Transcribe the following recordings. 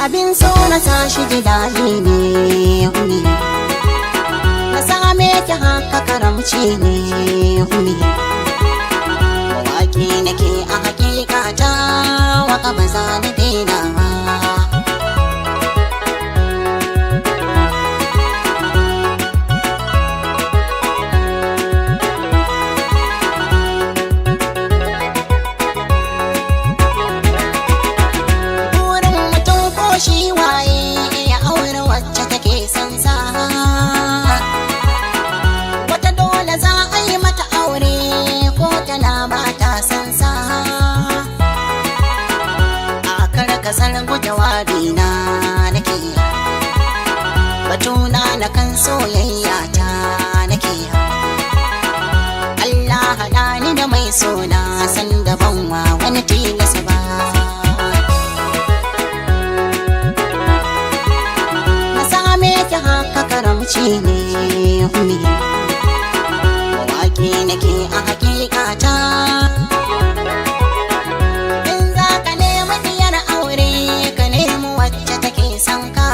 Abin so na sashi ji ne humi. Na same ki haka karamci ne humi. Mawaƙi nake a hakika ta, waka ba za na daina ba. Burin mutum ko shi waye ya aure wacce take son sa. Wata dole za a yi mata aure ko tana ba ta son sa. A kar kasar jawabi na nake, batuna na kan soyayya ta nake. Allah haɗa ni da mai sona san daban wa wani tilasa ba. Na same ki haka karamci ne humi. Mawaƙi nake a hakika ta. In za ka nemi diyar aure, ka nemi wacce take son ka.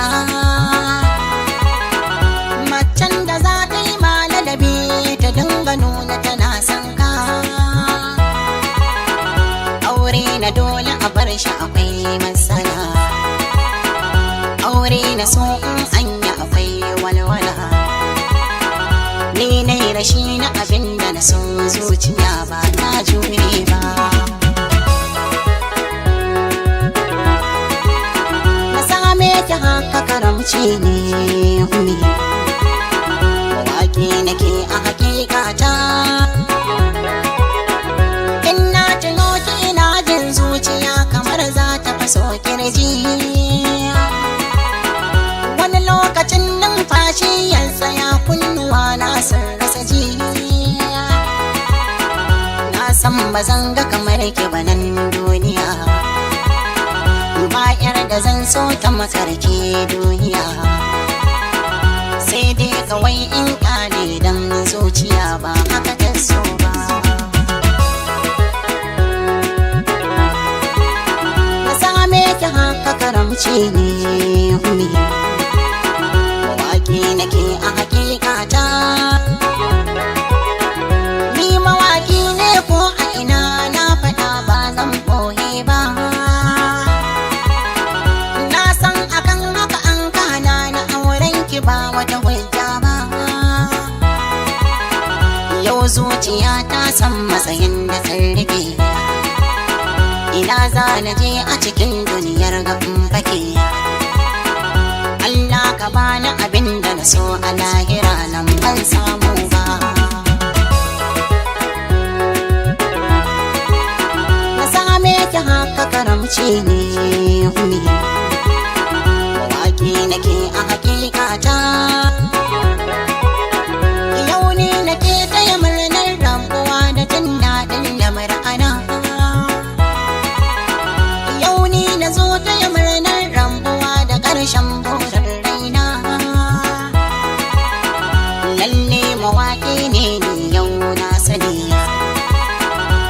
Macen da za ta yi ma ladabi, ta dinga nuna tana son ka. Aure na dole a bar shi akwai matsala. Aure na so in anya akwai walwala. Ni na yi rashi na abin da na so, zuciya ba ta jure ba. Na same ki haka karamci ne humi. Mawaƙi nake a hakika ta. In na tuno ki ina jin zuciya kamar za ta faso kirji. Wani lokacin numfashi ya tsaya, kunnuwa na sun rasa ji. Na san ba zan ga kamar ki ba nan duniya, ba yar da zan so ta makarke duniya. Sai dai kawai in kyale dan zuciya ba haka ta so ba. Na same ki haka karamci ne humi. Mawaƙi nake a hakika ta. Ni mawaƙi ne ko a ina na faɗa ba zan ɓoye ba. Na san akan haka an kana na auren ki ba wata hujja ba. Yau zuciya ta san matsayin da ta rike. Ina za na je a cikin duniyar ga in fake? Allah ka bani abin da na so a lahira nan ban samu ba. Na same ki haka karamci ne humi.